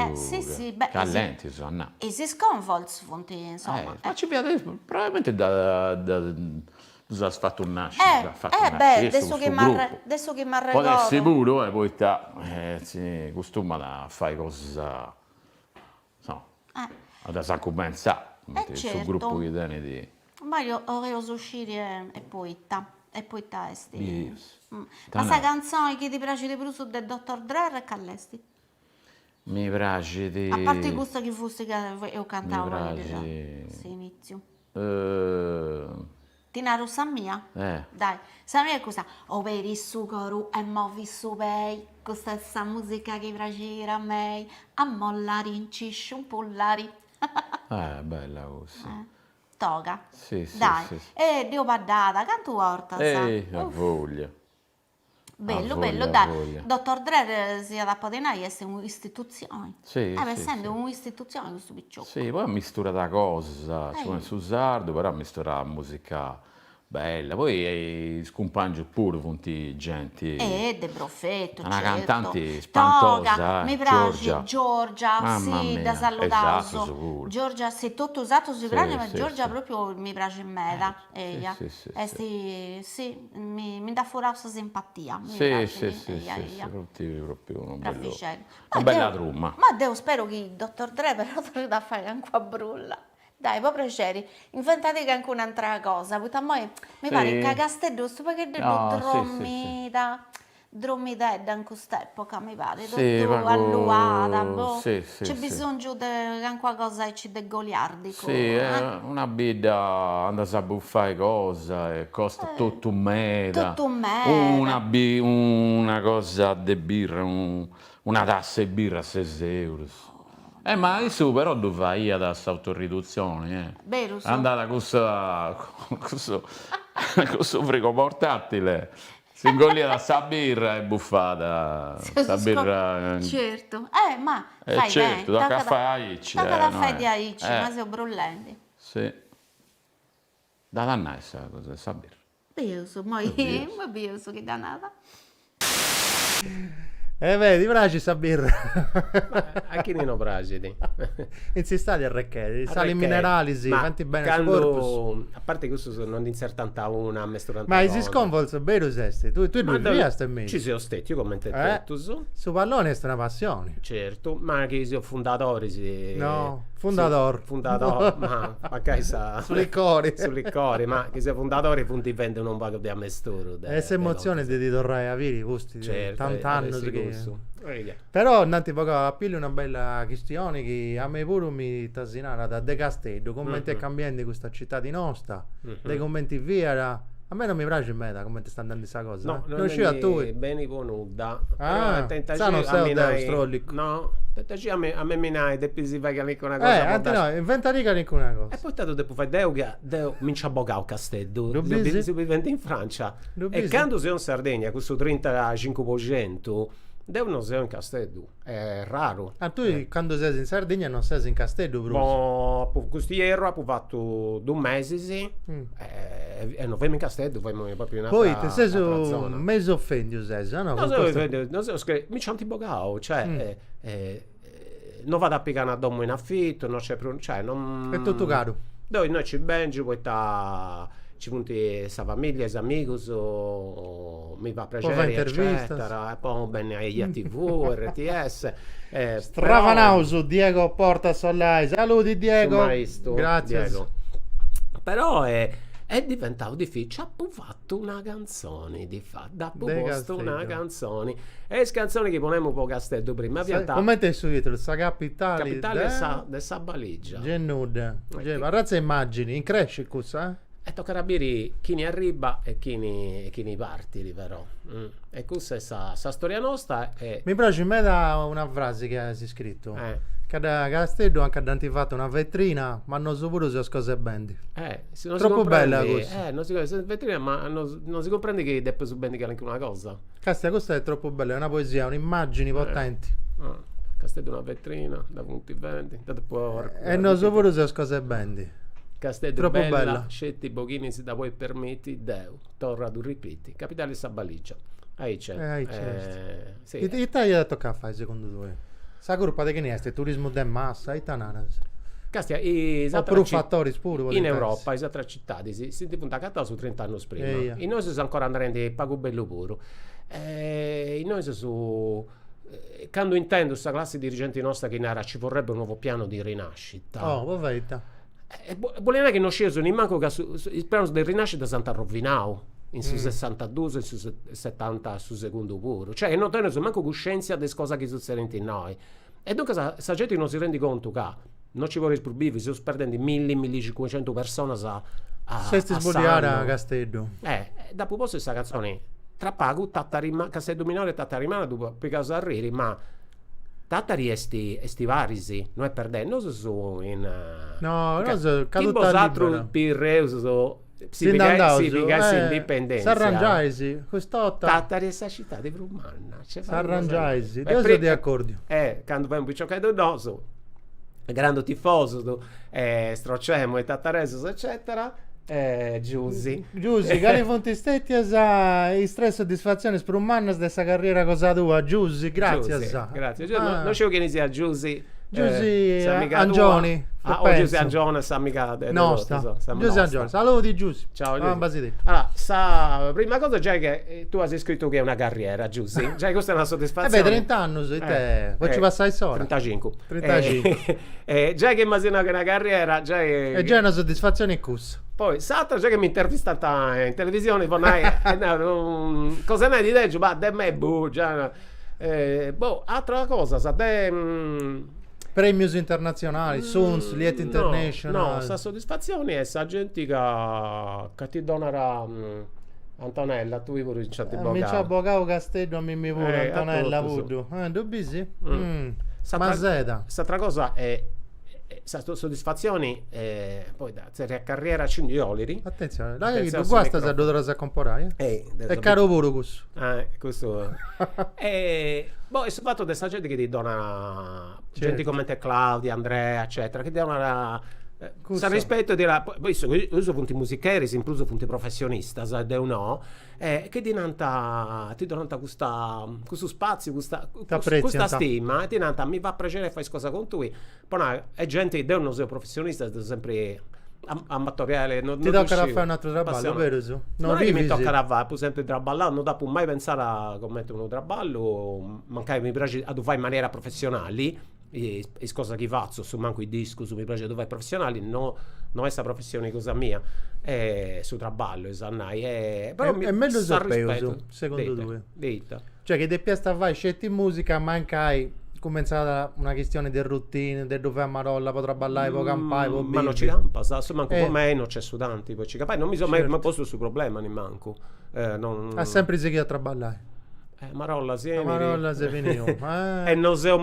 callenti, so a nai. Is Sconvolts funt, insoma. Ma ci fiat, probabilmenti dda Ddus as fatu nasci, dd'at fatu nasci issu custu grupu. De su chi m'arregodu. Podet essi puru, eh, poita si costumat a fai cosas, insoma, a ddas incumentzai, cumenti su grupu chi tenit. Mario, 'oleus sciri e poita, e poita est. Ma sa cantzoni chi ti praxit de prus de Dottor Drer call'est? Mi praxit. A parti custa chi fusti ca eus cantau a s'initziu. Ti naru sa mia? Dai, sa mia est custa, Oberi su coru e movi su pei, custa est sa musica chi praxit a mei, ammollarinci, sciumpullari. Eh, bella cussa. Toga. Si, si, Dai, si. e dd'eus baddada, cantu 'ortas? Ehi, a voglia. Bellu, bellu, dai. Dottor Drer si iat a podi nai est un'istitutzioni. Si, si. Est bessendi un'istitutzioni custu picioccu. Si, poi ammisturat cosas, ci ponit su sardu, però ammisturat musica bella, poi is cumpangius puru funt genti. E de profetu, certu. Una cantanti spantosa, Toga, mi praxit, Giorgia, si, dda saludaus. Giorgia, si, totu is atrus si praxint, ma Giorgia propriu mi praxit meda. Eia, est, si, mi nd'at furau sa simpatia, mi praxit, eia eia. Propriu unu bellu, una bella truma. Ma deu speru chi Dottor Dre però torrit a fai calincuna brulla. Dai, po prexeri, inventadi calincuna atra cosa, poita immoi mi parit ca Casteddu est u' pagheddeddu dromida Dromidedda in cust'epoca mi parit, totu alluada, boh, nc'est bisongiu de calincuna cosa aici de goliardicu. Si, una bidda andas a bufai cosa e costat totu meda, totu meda, una una cosa de birra, una tassa 'e birra ses eurus. Eh ma issu però ddu faiat s'autoriduzioni eh. Berus? Andat cun sa cun su cussu frigo portatile. S'ingolliat sa birra e bufat sa birra. Certu, eh ma fai beni, tocat a fai aici. Tocat a fai diaici, ma seu brullendi. Si. Dd'at a nai sa cosa de sa birra. Bieus, immoi immoi bieus chi dda nat. E beh, ti praxit sa birra? A chini no praxit. In s'istadi arrechedit, is salis mineralis faint beni a su corpus. A parti cussus non nd'intzertant una, amesturant Ma is sconvolts berus est, tui tui ddui fiast inveci. Ci seu stetiu comente totus. Su palloni est una passioni. Certu, ma chi seus fundadoris. No. Fundador. Fundador, ma mancai sa. Su licori. Su licori, ma chi seus fundadori funt fendi unu pagu de amesturu. E s'emotzioni de ti torrai a biri pustis de tant'annus chi. Però nd'ant bogau a pillu una bella chistioni chi a mei puru mi ita si narat de Casteddu, cumenti est cambiendi custa citadi nosta, de cumenti fiat A mei non mi praxit meda cumenti est andendi sa cosa. No, non sciu a tui. Beni po nudda. Ah, intzà non seu deu strollicu. No, tenta a mi mi nai, depis fai calincuna cosa. Eh, anti no, inventadì calincuna cosa. E poita ddu depu fai deu ca deu mi nci at bogau Casteddu. Ddu bisi? Seu bivendi in Francia. Ddu bisi? E candu seu in Sardegna, cussu trintacincu po centu, deu non seu in Casteddu. Est raru. Ah, tui candu ses in Sardigna non ses in Casteddu prus? Boh, custu ierru apu fatu dus mesis e non femu in Casteddu, femu propriu in atra Poita ses mesu ofendiu ses, o no? No seu ofendiu, no seu, mi nci ant bogau, cioè non vado a pigai una domu in afitu, non c'est prus, cioè non. Est totu caru. Deu innoi ci bengiu poita ci funt sa familia, is amigus, mi fa prexeri eccetera, e po benni a Eja TV, RTS. Stravanaus Diego Porta Sollai, saludi Diego. Su maistu, Gratzias. Diego. Però est diventau dificili, apu fatu una cantzoni, difati, apu postu una cantzoni. E is cantzonis chi ponemu po Casteddu prima fiant. Cumenti est su titulu? Sa capitali de. Capitali de sa baligia. Gei nudda. Arratza 'e immagini, increscit cussa eh? E tocat a biri chini arribat e chini e chini partit però. E cussa est sa sa storia nosta e. Mi praxit meda una frasi chi as scritu. Ca da Casteddu anca dd'ant fatu una vetrina, ma nosu puru seus cosa 'e bendi. Eh, si non si Tropu bella cumprendit, cussa. eh, non si sa vetrina, ma non non si cumprendit chi depeus bendi calincuna cosa. Castia, custa est tropu bella, est una poesia, un'immagini potenti. Casteddu una vetrina, dda funt bendi, dda depu E nosu puru seus cosa 'e bendi. Casteddu Tropu bella, bella. sceti po chini si dda podit permiti, deu, torru a ddu ripiti, capitali 'e sa baligia. Aici est. Aici est. Si. Ita iat a tocai a fai segundu tui? Sa curpa de chini est? Turismu de massa? Ita naras? Castia, is O prus fatoris puru podint essi. In Europa is atras citadis si ndi funt agataus trint'annus prima. Eia. Innoi seus ancora andendi pagu bellu puru. E innoi seus candu intendu sa classi dirigenti nosta chi narat ci vorrebbe un nuovo piano di rinascita. Oh, po fai ita? Bolit nai chi no scieus nimancu ca is pianus de rinascita s'ant arrovinau in su sessantadus e in su setanta su segundu puru, cioè non teneus mancu cuscientzia de is cosas chi sutzedint innoi. E duncas sa genti non si rendit contu ca non nci podeus prus bivi, seus perdendi milli, millicincucentu personas a a S'est sboddiada Casteddu. Eh, dd'apu postu in sa cantzoni, tra pagu Tatari Casteddu minore e Tatari manna ddu pigaus a arriri, ma Tatari est est paris, no est perdendi, nosu seus in No, nosu caduta libera. Chi bosatrus pirreus si pigais s'indipendentzia. S'arrangiais, cust'orta. Tatari est sa citadi prus manna. S'arrangiais, deu seu de acordiu. Eh, candu femus piciocheddus nosu, grandu tifosus, strocemu is tataresus eccetera, Giusi. Giusi, cali funt stetias is tres soddisfatzionis prus mannas de sa carriera cosa tua? Giusi, gratzias. Gratzias. No sciu chini siat Giusi. Giusi Angioni. Ah, o Giusi Angioni, s'amiga de nosta. Giusi Angioni, saludi Giusi. Ciao Giusi. Allora, sa prima cosa giai che tu as iscritu chi est una carriera, Giusi. Giai custa est una soddisfatzione. Eh beh, trint'annus, ite, po nci passai s'ora. Trintacincu. Trintacincu. Giai chi m'as nau chi est una carriera, giai. E giai una soddisfatzione cussa. Poi s'atra giai chi m'intervistant in televisioni po nai, cosa nai di lègiu, ma de me, boh, giai Boh, atra cosa, sa de Premius internatzionalis, Suns, Liet International. No, sa soddisfatzioni est sa genti ca ca ti donat Antonella, tui puru nci ant bogau. Mi nci at bogau Casteddu a mimmi puru, Antonella Puddu. Ddu bisi? Maseda. S'atra cosa est. Sa soddisfatzioni, poi dda tzerriat carriera ci ndi 'olit. Atentzioni, dai chi ddu guastas ddu torras a comporai, eh. Est caru puru cussu. Cussu. Boh, e su fatu de sa genti chi ti donat, genti comente Claudia, Andrea, eccetera, chi ti donat s'arrispetu e ti narat, poi issus issus funt musicheris, in prus funt professionistas e deu no, e chi ti nant, ti donant custa custu spaziu, custa custa stima e ti nant mi fait prexeri a fai is cosas cun tui, Po nai, est genti, deu no seu professionista, seu sempri amatoriali, no Ti tocat a fai un'atru traballu, berus? No est chi mi tocat a fai, apu sempri traballau, no dd'apu mai pentzada cumenti unu traballu, mancai mi praxit a ddu fai in manera professionali, is cosas chi fatzu, a su mancu is discus mi praxit a ddu fai professionali, no no est sa professioni cosa mia, su traballu est a nai, però Est mellus o peus, segundu tui? De ita? Cioè chi depiast fai sceti musica mancai cumentzat una chistioni de routine, de ddu fai a marolla po traballai, po campai, po bivi. Ma no ci campas, a su mancu po mei no c'est su tanti po ci campai, non mi seu mai postu su problema nimancu. As sempri sighiu a traballai. Marolla si 'enit. Marolla si finiu. E no seu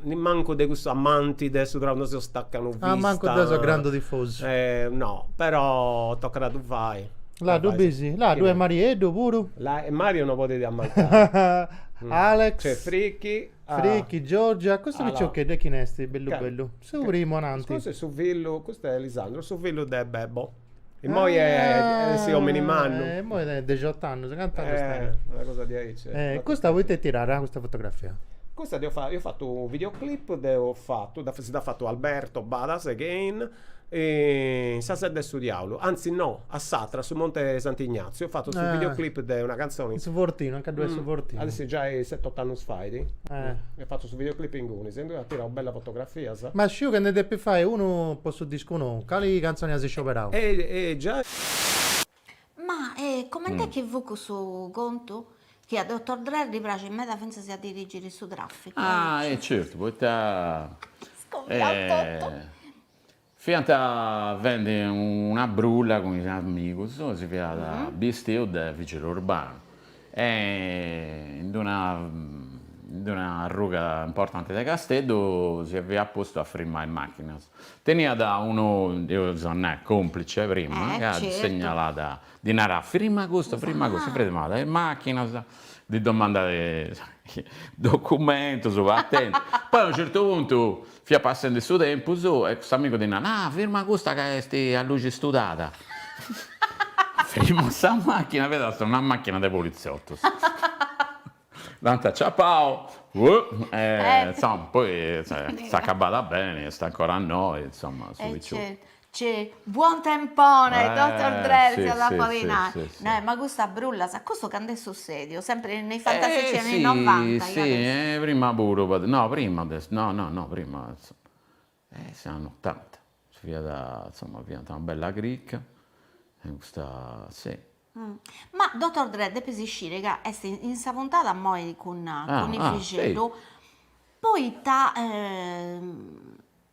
nimancu de cussu amanti de su traballu, no seu stacanovista. Ah, mancu deu seu grandu tifosu. No, però tocat a ddu fai. Là ddu bisi? Là ddu est Marieddu puru. Là Mario no podit ammancai. Alex. C'è Fricchi. Fricchi, Giorgia, custu piciocheddu e chini est bellu bellu? Su primu ananti. Custu est su fillu, custu est Lisandro, su fillu de Bebo. Immoi est omini mannu. Immoi tenit dexiott'annus, cant'annus tenit? Una cosa diaici. Custa poita est tirada custa fotografia? Custa deu fatu, eus fatu unu videoclip, deu fatu, si dd'at fatu Alberto Badas again, in sa Sedda 'e su Diaulu, anzi no, a s'atra, a su Monte Sant'Ignazio, eus fatu su videoclip de una cantzoni. In su Fortinu, anca ddu est su Fortinu. At essi giai set'ot'annus fait, eus fatu su videoclip ingunis e at tirau bellas fotografias. Ma sciu ca ndi depis fai unu po su discu nou, cali cantzoni as scioberau? E giai. Ma coment'est chi fut cussu contu chi a Dottor Dre ddi praxit meda fintzas a dirigiri su trafficu? Ah e certu, poita Scombiau totu. Fiant fendi una brulla cun is amigus, si fiat bistiu de vigile urbanu e in d'una in d'una arruga importanti de Casteddu si fiat postu a frimai is machinas. Teniat unu, eus a nai, complice prima, ca ddi segnalat, ddi narat frima custu, frima cussu, frimat is machinas, ddi domandat documentus, patenti, poi a unu certu puntu Fiat passendi su tempus e s'amigu ddi narat, ah, firma custa ca est a luxi studada. Firmat sa machina, fiat una machina de politziotus. Dd'ant aciapau, e insoma, poi s'est acabada beni, est ancora innoi, insoma, su picioccu. C'è buon tempone, dottor Dre, si at a podi nai. No, ma custa brullas, custu candu est sussediu? Sempri nei fantastici anni novanta Sì, sì, prima puru, no prima de, no no no prima, eh is anni otanta, fiat, insoma, fiant una bella cricca e custa, sì. Ma dottor Dre depis isciri ca est in sa puntada immoi cun cun Ifixeddu, poita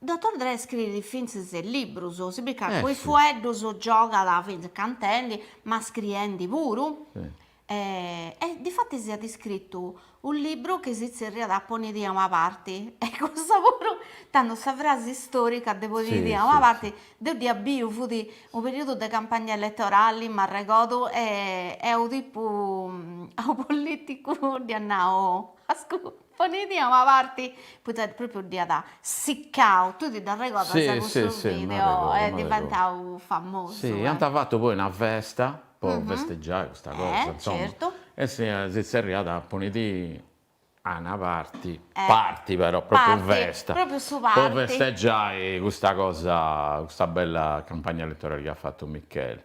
Dottor Dre scririt fintzas librus, si bit ca cun is fueddus giogat fintzas cantendi, ma scriendi puru, e difatis at scritu unu libru chi si tzerriat Ponidi a una parti, e cussa puru, tando sa frasi storica de Ponidi a una parti, deu dd'ia biu, fut unu periodu de campagna eletorali, m'arregodu, e a unu tipu, a unu politicu dd'iat nau, ascurta, Ponidi a una parti, poita propriu dd'iat siccau, tui ti dd'arregodas cussu video, est diventau famosu. Sì, iant fatu poi una festa po festeggiai custa cosa, insoma, e si zerriat ponidi a una parti, parti però, propriu festa, po festeggiai custa cosa, custa bella campagna elettorali chi at fatu Michele.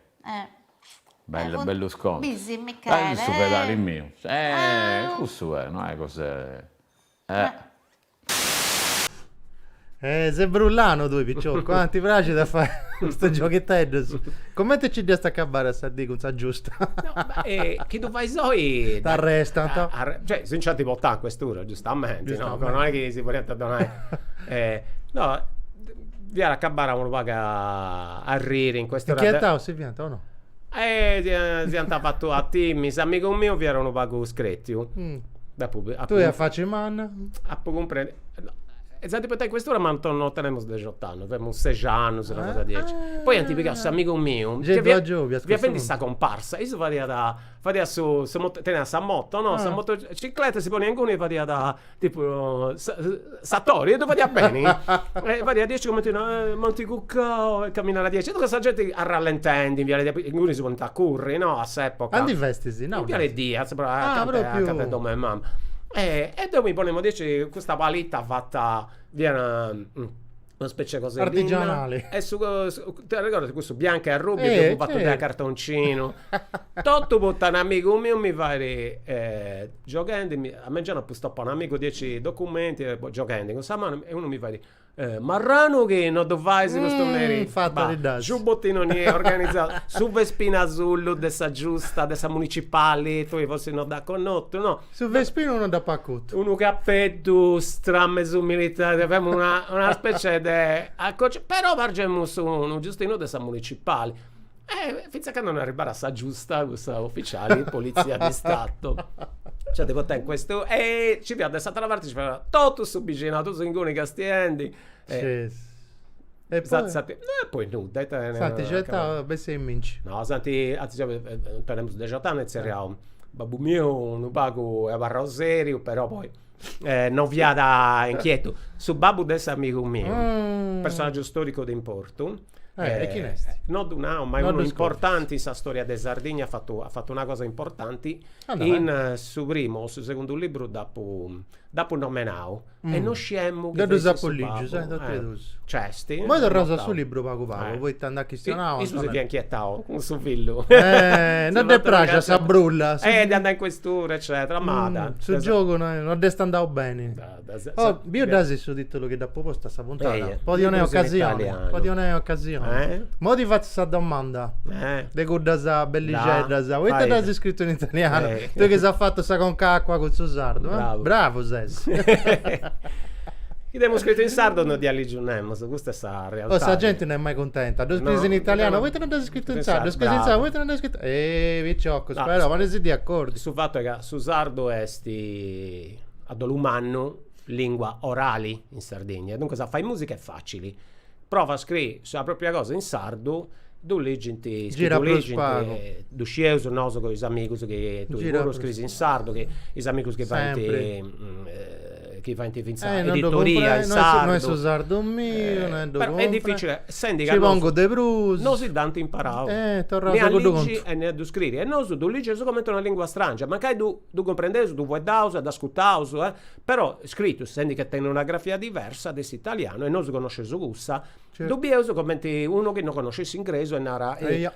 Bellu, bellus contus. Bisi Michele. Su fedali miu. Eh, cussu est, no est cos'e. Eh. Eh, ses brullanu tui picioccu, ah, ti praxit a fai custus gioghiteddus. Comente ci dd'iast acabari a sa dì cun sa giusta? No, beh, chi ddu fais oi... T'arrestant. Cioè, si nci ant portau in questura, giustamenti, no? Non est chi si podiant donai. No, fiat acabada unu pagu a arriri in questura. Inchietaus si fiant o no? Eh, si iant fatu a timi, s'amigu miu fiat unu pagu scretiu. Tui a faci manna? Apu cumprendiu. E s'ant portau in questura ma no tenemus dexot'annus, femus sexi annus, una cosa diaici. Poi ant pigau s'amigu miu, chi fiat fiat fendi sa comparsa, issu fadiat fadiat su su moto teniat sa moto no, sa motocicletta si poniat inguni e fadiat tipu s'atori e ddu fadiat beni e fadiat diaici cumenti m'ant cucau e camminat diaici, duncas sa genti arrallentendi in viale Diaz, inguni si ponint a curri no a s'epoca. Andi festis? No. In viale Diaz, acanta 'e domu 'e mama. E deu mi ponemu diaici custa palita fata fiat una specie 'e cosa 'e linna. Artigianali. E su ti arregordas cussu biancu e arrubiu chi apu fatu deu a cartoncinu. Totu poita un'amigu miu mi fait gioghendi, a mengianu apu stopau un'amigu diaici documenti e gioghendi cun sa manu e unu mi fait Marranu chi no ddu fais custu merì. Fata ti dd'as. Su bottinu nieddu organizau, su vespinu asullu de sa giusta, de sa municipali, tui forsis no dd'as connotu, no. Su vespinu no dd'apu acutu. Unu capeddu stramesu militari, femus una una specie de però pargemus unu giustinu de sa municipali. E finzas a candu no arribara sa giusta, cussa ufficiali, polizia di stato. Nc'ant portau in questura e ci fiat de s'atera parti ci fiat totu su bixinau, totus inguni castiendi. E E poi? E poi nudda, ita S'ant ghetau, besseiminci. No, s'ant, antzis tenemus dexot'annus e tzerriau babbu miu unu pagu est abarrau seriu, però poi no fiat inchietu. Su babbu de s'amigu miu, personaggiu storicu de importu, Eh, e chini est? No ddu nau, ma est unu importanti in sa storia de Sardigna, at fatu at fatu una cosa importanti, in su primu o su segundu libru dd'apu dd'apu nomenau e no sciemu chi fessit su babbu. Nc'est. Moi torraus a su libru pagu pagu, poita nd'at chistionau. Issu si fiat inchietau cun su fillu. Eh, no ddi praxit sa brulla. Eh, de andai in questura eccetera, ma Su giogu no dd'est andau beni. Oh, biu dd'as su titulu chi dd'apu postu a sa puntata? Po ti 'onai ocasioni, po ti 'onai ocasioni. Moi ti fatzu sa domanda de cuddas bellixeddas, poita dd'as scritu in italianu? Tui chi s'as fatu sa conca a acua cun su sardu, eh? Bravu ses. Chi dd'emu scritu in sardu no dd'iat ligiu nemus, custa est sa realtadi. Oh, sa genti no est mai cuntenta, ddu scriis in italianu, poita no dd'as scritu in sardu? Ddu scriis in sardu, poita no dd'as scritu. Eh, piciocus, però, poneisì acordiu. Su fatu est ca su sardu est a dolu mannu, lingua orali in Sardigna, duncas a fai musica est facili, prova a scriri sa propria cosa in sardu, ddu ligint is chi ddu ligint, ddu scieus nosu cun is amigus chi tui puru scriis in sardu, chi is amigus chi faint chi faint finzas editoria in sardu. No est su sardu miu, no ddu Però est dificili, sendi ca nosu de prus. Nosi dd'ant imparau. Ne a ligi e ne a ddu scriri e nosu ddu ligeus cumenti una lingua strangia, mancai ddu Ddu cumprendeus, ddu fueddaus e dd'ascutaus, però scritu, sendi che tenit una grafia diversa de s'italianu e nosu connosceus cussa, ddu bieus cumenti unu chi no connoscit s'ingresu e narat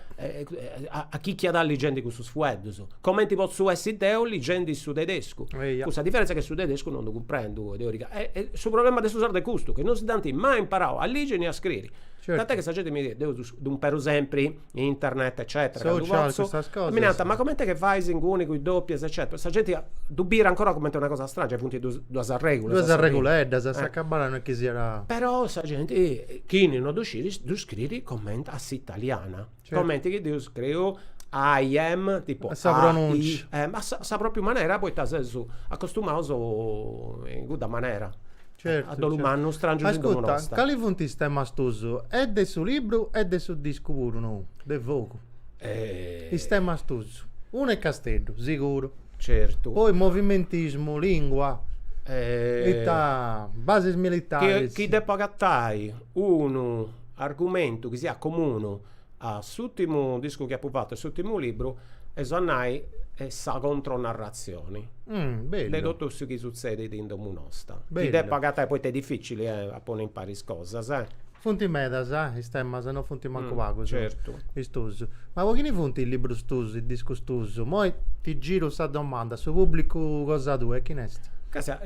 a chi chiat ligendi cussus fueddus, cumenti potzu essi deu ligendi su tedescu, cun sa diferenza che su tedescu non ddu cumprendu teorica e su problema de su sardu est custu, chi non si dd'ant mai imparau a ligi ni a scriri, tant'è che sa genti mi, deu ddu imperu sempri internet eccetera, candu Social, potzu, custas cosas. mi nant, ma comente che fais inguni cun is doppias eccetera, sa genti ddu biri ancora comente una cosa strangia, funt duas duas arregulas. Duas arreguleddas, a s'acabada no est chi siat. Però sa genti, chini no ddu sciri, ddu scriri comente a s'italiana, comente chi deu scriu I am, tipo Sa pronuncia. A I M, a sa sa propriu manera, poita seus acostumaus in cudda manera. Certu, A dolu mannu, strangius in domu Ascurta, nosta. cali funt is temas tuus e de su libru e de su discu puru nou, de fogu? Is temas tuus. Unu est Casteddu, siguru. Certu. Poi movimentismu, lingua, ita, basis militaris. Chi depu agatai unu argumentu chi siat comunu a s'urtimu discu chi apu fatu e s'urtimu libru, eus a nai est sa contronarratzioni. Bellu. De totu su chi sutzedit in domu nosta. Bellu. Chi depu agatai, poita est dificili a ponni impari is cosas. Funt medas is temas, no funt mancu pagus. Certu. Is tuus. Ma po chini funt is librus tuus, is discus tuus? Moi ti giru sa domanda, su pubblicu cosa tua e chini est? Castia,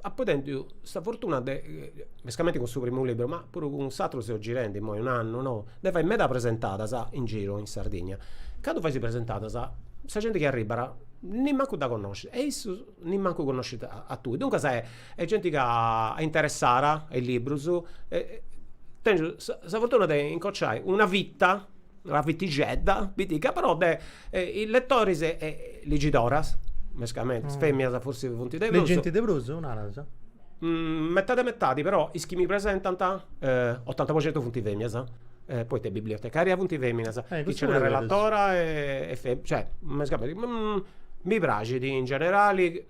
apu tentu sa fortuna de, mescamente cun su primu libru, ma puru cun s'aturu seu girendi immoi un'annu, no, de fai meda presentadas in giru in Sardigna. Candu fais presentadas sa genti chi arribat nimancu dda connoscit e issus nimancu connoscint a tui, duncas est genti ca est interessada a is librus e tengiu sa fortuna de incociai una fita, una fitixedda pitica, però de is letoris e ligidoras, mescamente, is feminas forsis funt de prus. Ligint de prus, naras? Metade metadi, però is chi mi presentant, otanta po centu funt feminas, poita is bibliotecarias funt feminas, chi nc'est una relatora est femina, cioè, mi praxit in generali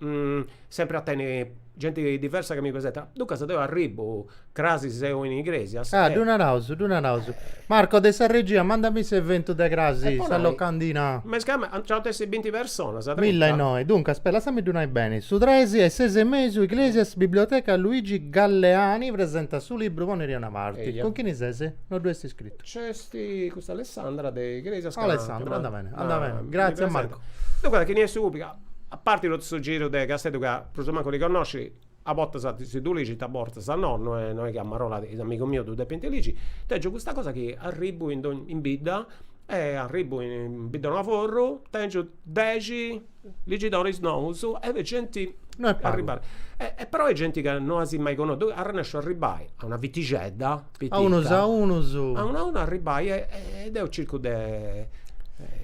sempri a tenni genti diversa chi mi presentat, duncas deu arribu, crasi seu in Igresias. Ah, ddu naraus, ddu naraus. Marco de sa regia, mandami s'eventu de crasi, sa locandina. Mescamente, nci ant essi binti personas, trinta. Milla innoi, duncas, aspetta, lassami ddu nai beni, su tresi a is ses e mesu, Iglesias, biblioteca Luigi Galleani, presentat su libru Poniri a una parti. Cun chini ses? No ddu est scritu. Nc'est custa Alessandra de Igresias. Alessandra, andat beni, andat beni. Gratzias Marco. Duncas, chini est su pubblicu, a parti totu su giru de Casteddu ca prus o mancu li connoscit, a bortas si ddu ligint, a bortas no, no est no est chi a marolla is amigus mius ddu depint ligi, tengiu custa cosa chi arribu in in bidda e arribu in Biddanoaforru, tengiu dexi ligidoris nous e genti No est pagu. Arribare. E però est genti ca no as mai connotu, arrennesciu a arribai a una biddixedda pitica. A unus a unus. A unu a unu arribai e deu circu de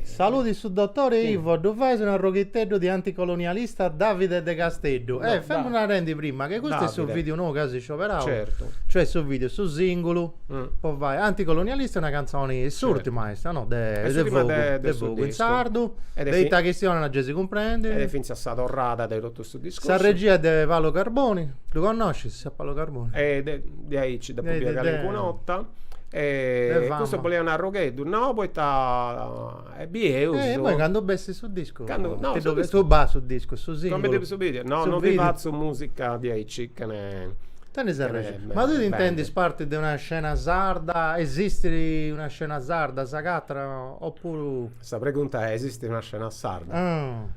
Saludi su dotore Ivo, ddu fais unu arroghiteddu de anticolonialista Davide de Casteddu. Eh, femus narendi prima che custu est su video nou chi as scioberau. Certu. Cioè su video, su singulu po fai anticolonialista una cantzoni, s'urtima est, no? De de Fogu, de Fogu in sardu, de ita chistionat gei si cumprendit. E fintzas sa torrada de totu su discursu. Sa regia est de Paolo Carboni, ddu connoscis a Paolo Carboni? E de aici dd'apu biu calincuna 'orta. E custu bolia unu arrogheddu, no poita bieus. E poi candu bessit su discu, candu, no, su discu, bah, su discu, su singulu. Su video, no, non ti fatzu musica de aici chene Tenis arrexoni. Ma tui t'intendis parti de una scena sarda? Esistit una scena sarda, s'agatat, opuru Sa pregunta est, esistit una scena sarda?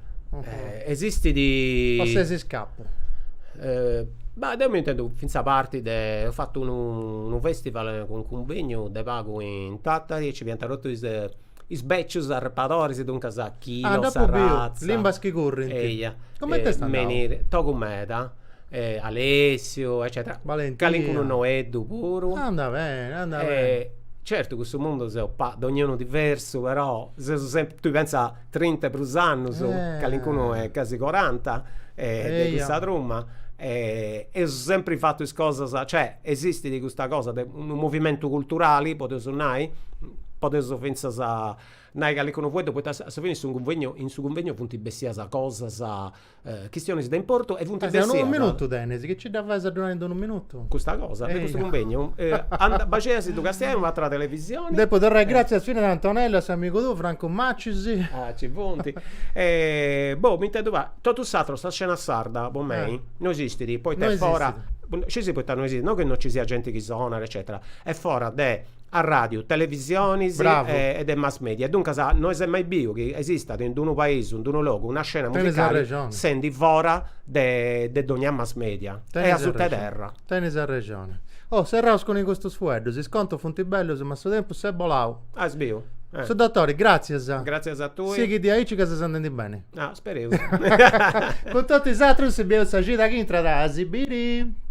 Esistit O ses iscapu? Bah, deu mi intendu finzas parti de, apu fatu unu unu festival cun cunvegnu de pagu in Tatari e nci fiant totu is is becius arrepadoris, duncas Chilo, Sa Razza. Limbas chi currint. Eia. Cumenti est andau? Togu meda, Alessio eccetera. Valentina. Calincunu noeddu puru. Anda bene, anda bene. Certu cussu mundu seus pa, dognunu diversu, però seus sempri, tui pentza trinta e prus annus, calincunu est casi coranta de cussa truma, e eus sempri fatu is cosas, cioè esistit custa cosa de unu movimentu culturali, podeus nai, podeus fintzas nai calincunu fueddu, poita a sa fini su cunvegnu, in su cunvegnu funt bessias cosas Chistionis de importu e funt bessias. Unu minutu tenis, chi ci dda fais a ddu nai in unu minutu. Custa cosa, de custu cunvegnu. Baxei a si ddu castiai in un'atera televisioni. Depu torrai gratzias finas a Antonello e a s'amigu tuu Francu Macis. Ah, ci funt. Boh, mi intendu pa, totu s'aturu, sa scena sarda, po mei, no esistit, poita est fora, scisi poita no esistit, no chi no ci siat genti chi sonat eccetera, est fora de arradiu, televisionis e de mass media, duncas no s'est mai biu chi esistat in d'unu paisu, in d'unu logu, una scena musicali sendi fora de de dogna mass media, est asuta 'e terra. Tenis arrexoni. Oh, serraus cun custus fueddus, is contus funt bellus ma su tempus s'est bolau. As biu? Su dotori, gratzias. Gratzias a tui. Sighi diaici ca ses andendi beni. Ah, spereus. Cun totu is atrus si bieus sa cida chi intrat, a si biri.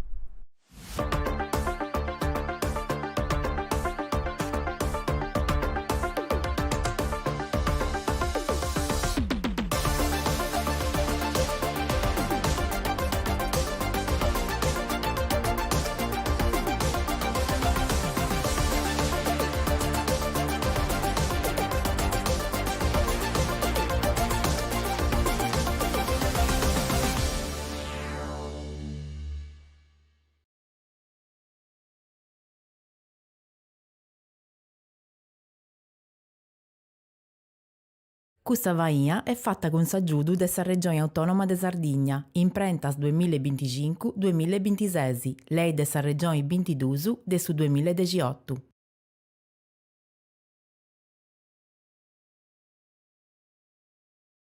Custa faina est fata cun s'agiudu de sa Regioni Autònoma de Sardigna, imprentas duemilla e binticincu, duemilla e bintises, lei de sa Regioni bintiduus de su duemilla e dexiotu.